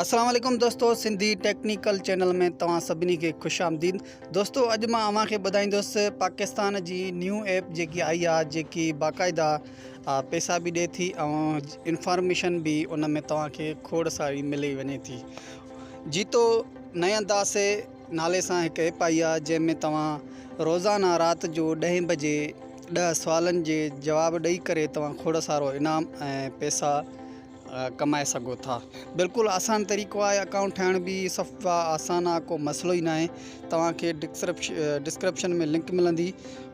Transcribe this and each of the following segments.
السلام عليڪم دوستو سنڌي ٽيڪنيڪل چينل ۾ توهان سڀني کي خوش آمديد دوستو اڄ مان اوهان کي ٻڌائيندس پاڪستان جي نيو ايپ جيڪي آئي آ جيڪي باقاعده پيسا به ڏي ٿي ۽ انفارميشن به ان ۾ توهان کي کوڙ ساري ملي وڃي ٿي جيتو نئين انداز سي نالي سان هڪ ايپ آئي آ جنهن ۾ توهان روزانه رات جو ڏهين بجي ڏهه سوالن جي جواب ڏئي ڪري توهان کوڙ سارو انعام ۽ پيسا ڪمائي سگهو ٿا. بلڪل آسان طريقو آهي اڪائونٽ ٺاهڻ به صفا آسان آهي ڪو مسئلو ئي ناهي توهان کي ڊسڪرپشن ۾ لنڪ ملندي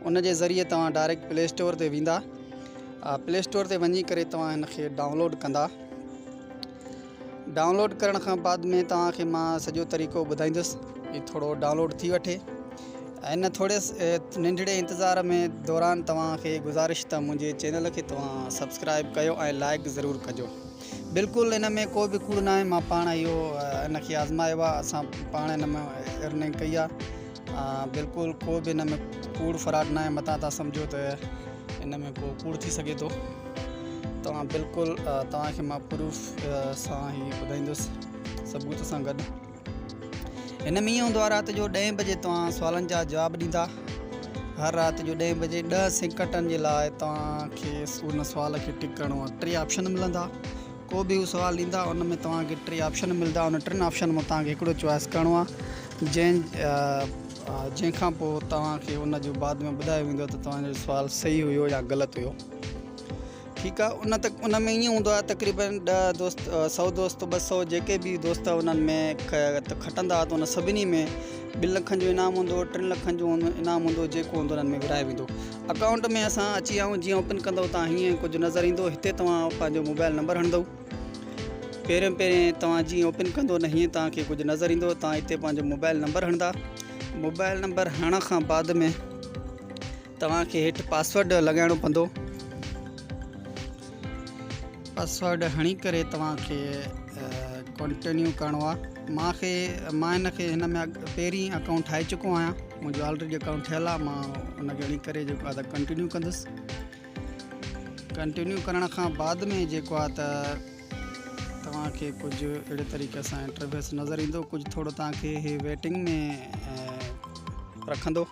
ان جي ذريعي توهان ڊائريڪٽ پلي اسٽور تي ويندا پلي اسٽور تي وڃي ڪري توهان هن کي ڊائونلوڊ ڪندا ڊائونلوڊ ڪرڻ کان بعد ۾ توهان کي مان سڄو طريقو ٻڌائيندس هي ٿورو ڊائونلوڊ ٿي وٺي ان ٿوري ننڍڙي انتظار ۾ دوران توهان کي گذارش ته منهنجي چينل کي توهان سبسڪرائب ڪيو ۽ لائڪ ضرور ڪجو بلڪل ان ۾ ڪو به ڪوڙ ناهي مان پاڻ اهو ان کي آزمايو آهي اسان پاڻ ان ۾ ارننگ ڪئي آهي بلڪل ڪو به ان ۾ ڪوڙ فراڊ ناهي متان تان سمجهو ته ان ۾ ڪو ڪوڙ ٿي سگهي ٿو توهان بلڪل توهان کي مان پروف سان هي ٻڌائيندس ثبوت سان گڏ هن ۾ ائين هوندو آهي رات جو ڏهين بجي توهان سوالن جا جواب ڏيندا هر رات جو ڏهين بجي ڏهه سيڪنڊن جي لاء توهان کي ان سوال کي ٽڪ ڪرڻو آهي ٽي آپشن ملندا ڪو به هو سوال ڏيندا ان ۾ توهان کي ٽي آپشن ملندا ان ٽن آپشن مان توهان کي هڪڙو چوائس ڪرڻو آهي جنهن جنهن کان پوء توهان کي ان جو بعد ۾ ٻڌايو ويندو ته توهان جو سوال صحيح هيو يا غلط هيو ٺيڪ آ ان تڪ ان ۾ ائين هوندو آهي تقريبن ڏهه دوست سو دوست ٻه سو جيڪي به دوست انهن ۾ کٽندا ته ان سڀني ۾ ٻن لکن جو انعام هوندو ٽن لکن جو انعام هوندو جيڪو هوندو انهن ۾ ورهايو ويندو اڪائونٽ ۾ اسان اچي ويا آهيون جيئن اوپن ڪندو تان هيئن ڪجهه نظر ايندو هتي توهان پنهنجو موبائل نمبر هڻندو پهرين پهرين توهان جيئن اوپن ڪندو نه هيئن توهان کي ڪجهه نظر ايندو توهان هتي پنهنجو موبائل نمبر هڻندا موبائل نمبر هڻڻ کان بعد ۾ توهان کي هيٺ پاسورڊ لڳائڻو پوندو پاسورڊ هڻي ڪري توهان کي ڪنٽينيو ڪرڻو آهي مان کي مان هن کي هن ۾ پهرين اڪائونٽ ٺاهي چڪو آهيان منهنجو آلريڊي اڪائونٽ ٺهيل آهي مان ان کي هڻي ڪري جيڪو آهي ته ڪنٽينيو ڪندس ڪنٽينيو ڪرڻ کان بعد ۾ جيڪو آهي ته توهان کي ڪجهه اهڙي طريقي سان انٽرفيس نظر ايندو ڪجهه ٿورو توهان کي هي ويٽنگ ۾ رکندو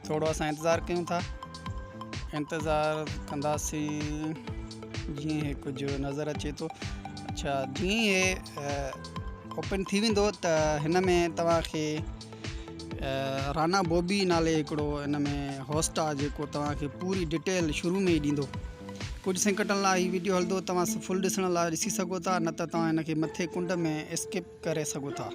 ٿورو اسان انتظار ڪيون ٿا انتظار ڪنداسين جيئن هي ڪجهه نظر اچي ٿو اڇا جيئن هي اوپن ٿي ويندو ته هن ۾ توهان کي رانا بوبي نالي هڪڙو ان ۾ هوسٽ آ جيڪو توهان کي پوري ڊيٽيل شروع ۾ ئي ڏيندو ڪجهه سيڪنڊن لاء هي ويڊيو هلندو توهان فل ڏسڻ لاء ڏسي سگهو ٿا نه ته توهان هن کي مٿي ڪنڊ ۾ اسڪپ ڪري سگهو ٿا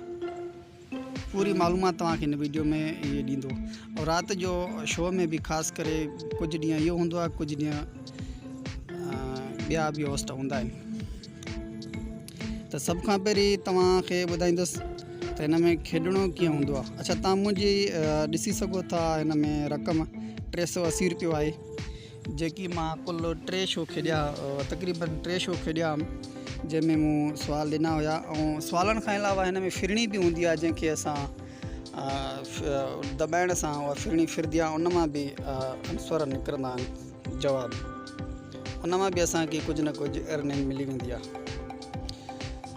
پوري معلومات توهان کي هن ويڊيو ۾ اهي ڏيندو اور رات جو شو ۾ به خاص ڪري ڪجهه ڏينهن اهو هوندو آهي ڪجهه ڏينهن ٻيا به هوسٽ هوندا آهن ته سڀ کان پهرين توهان کي ٻڌائيندس ته هن ۾ کيڏڻو ڪيئن هوندو آهي اڇا توهان منهنجي ڏسي سگهو ٿا هن ۾ رقم 380 روپيو آهي جيڪي مان ڪل ٽي شو کيڏيا تقريبن ٽي شو کيڏيا هئم جنهن ۾ مون سوال ڏنا هيا ۽ سوالن کان علاوه هن ۾ ڦرڻي به هوندي آهي جنهن کي اسان دٻائڻ سان اها ڦرڻي ڦرندي آهي ان مان به آنسر نڪرندا آهن جواب ان مان به اسانکي ڪجهه نه ڪجهه ارننگ ملي ويندي آهي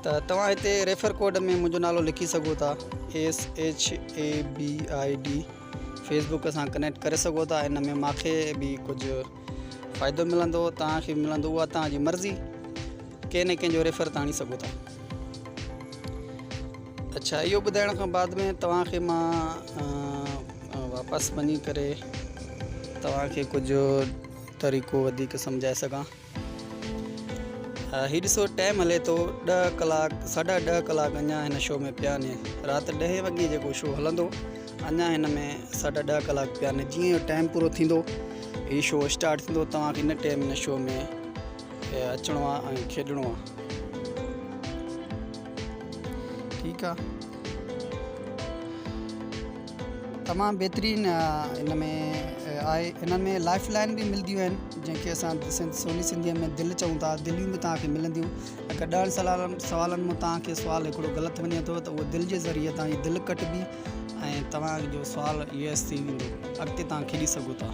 ته توهان هتي ريفر ڪوڊ ۾ منهنجو نالو لکي سگهو ٿا S H A B I D Facebook سان ڪنيڪٽ ڪري سگهو ٿا ان ۾ ماکي به ڪجهه فائدو ملندو توهان کي ملندو اها توهان جي مرضي ڪنهن نه ڪنهن جو ريفر ته آڻي سگهو ٿا اڇا اهو ٻڌائڻ کان بعد ۾ توهان کي مان واپس وڃي ڪري توهان کي ڪجهه طريقو وڌيڪ سمجهائي سگهان هي ڏسو ٽائيم هلي ٿو ڏهه ڪلاڪ ساڍا ڏهه ڪلاڪ اڃا هن شو ۾ پيا آهن رات ڏهين وڳي جيڪو شو هلندو اڃا هن ۾ ساڍا ڏهه ڪلاڪ پيا آهن جيئن اهو ٽائيم پورو ٿيندو هي شو اسٽارٽ ٿيندو توهان کي هن ٽائيم هن شو ۾ اچڻو آهي ۽ کيڏڻو آهي ٺيڪ آهي تمام بهترين ان ۾ آهي انهن ۾ لائف لائن به ملديون آهن جنهن کي اسان سنڌ سولي سنڌيء ۾ دل چئون ٿا دليون به توهان کي ملنديون اگر ڏهن سوالن سوالن مان توهان کي سوال هڪڙو غلط وڃي ٿو ته اهو دل جي ذريعي توهان جي دل ڪٽبي ۽ توهان جو سوال يس ٿي ويندو اڳتي توهان کيڏي سگهو ٿا.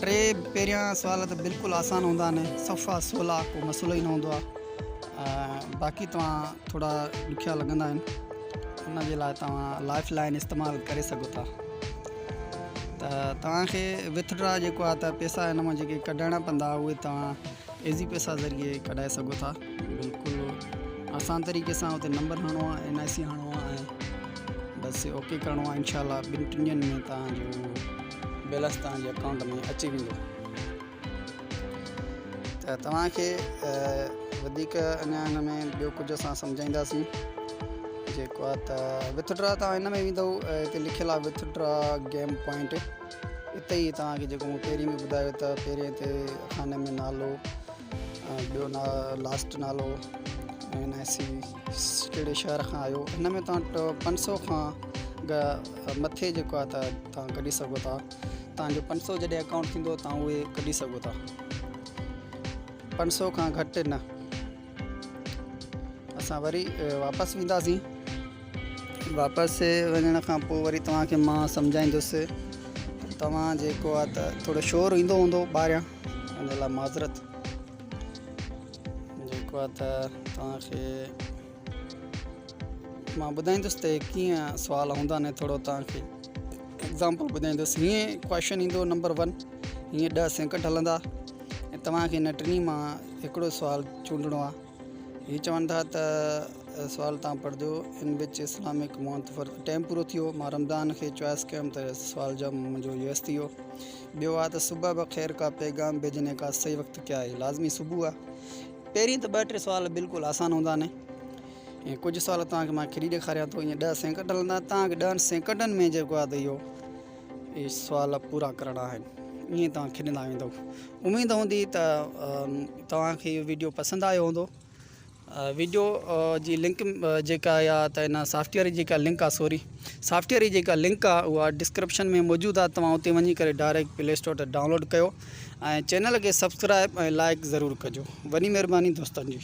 ٽي پهريان سوال ته بلڪل آسان هوندا آهن صفا سولا ڪو مسئلو ئي نه هوندو آهي باقي توهان ٿورا ڏکيا لڳندا آهن ان جي لاء توهان لائف لائن استعمال ڪري سگهو ٿا ته توهان کي وٿ ڊرا جيڪو آهي ته پيسا هن مان جيڪي ڪڍائڻا پوندا اهي توهان ايزي پيسا ذريعي ڪڍائي سگهو ٿا بلڪل آسان طريقي سان اتي نمبر هڻڻو آهي اين آء سي هڻڻو آهي بس اوڪي ڪرڻو آهي انشاء الله ٻن ٽن ڏينهن ۾ توهان جو بيلنس توهان جي اڪائونٽ ۾ اچي ويندو ته توهان کي وڌيڪ اڃا هن ۾ ٻيو ڪجهه اسان سمجهائينداسين جيڪو آهي ته وٿ ڊرا توهان هن ۾ ويندو هتي لکيل آهي وٿ ڊرا گيم پوائنٽ اتي ئي توهان کي جيڪو مون پهرين به ٻڌايو ته پهرين هتي خاني ۾ نالو ٻيو نا لاسٽ نالو اين آء سي ڪهڙي شهر کان آيو هن ۾ توهان 500 کان مٿي جيڪو آهي ته توهان ڪڍي سگهو ٿا توهان جو 500 جڏهن اڪائونٽ ٿيندو توهان اهي ڪڍي سگهو ٿا 500 کان گهٽ نه اسان وري واپس وينداسين واپس وڃڻ کان پوء وري توهان کي مان سمجهائيندس توهان جيڪو آهي ته ٿورو شور ايندو هوندو ٻاهريان ان لاء معذرت جيڪو آهي ته توهان کي مان ٻڌائيندس ته ڪيئن سوال هوندا آهن ٿورو توهان کي ايگزامپل ٻڌائيندس هيئن ڪوائشن ايندو نمبر ون هيئن ڏهه سيڪنڊ هلندا ۽ توهان کي هن ٽنهي مان هڪڙو سوال چونڊڻو آهي هي چون ٿا ته سوال تان پڙهجو ان وچ اسلامڪ مونٿ فار ٽائم پورو ٿي ويو مان رمضان کي چوائس ڪيم ته سوال جو منهنجو يس ٿي ويو ٻيو آ ته صبح بخير کا پيغام ڀيجني کا صحيح وقت ڪيا آهي لازمي صبح آ پهرين ته ٻه ٽي سوال بلڪل آسان هوندا آهن ۽ ڪجهه سوال توهان کي مان کلي ڏيکاريان ٿو ائين ڏهه سيڪنڊ هلندا توهان کي ڏهن سيڪنڊن ۾ جيڪو آ ته اهو اهي سوال پورا ڪرڻا آهن ائين توهان کلندا ويندو اميد هوندي ته توهان کي اهو ويڊيو پسند آيو هوندو ويڊيو جي لنڪ جيڪا آ ته ان سافٽويئر جي جيڪا لنڪ آ سوري سافٽويئر جي جيڪا لنڪ آ اها ڊسڪرپشن ۾ موجود آ توهان اتي وڃي ڪري ڊائريڪٽ پلي اسٽور تي ڊائونلوڊ ڪيو ۽ چينل کي سبسڪرائب ۽ لائڪ ضرور ڪجو وڏي مهرباني دوستن جي.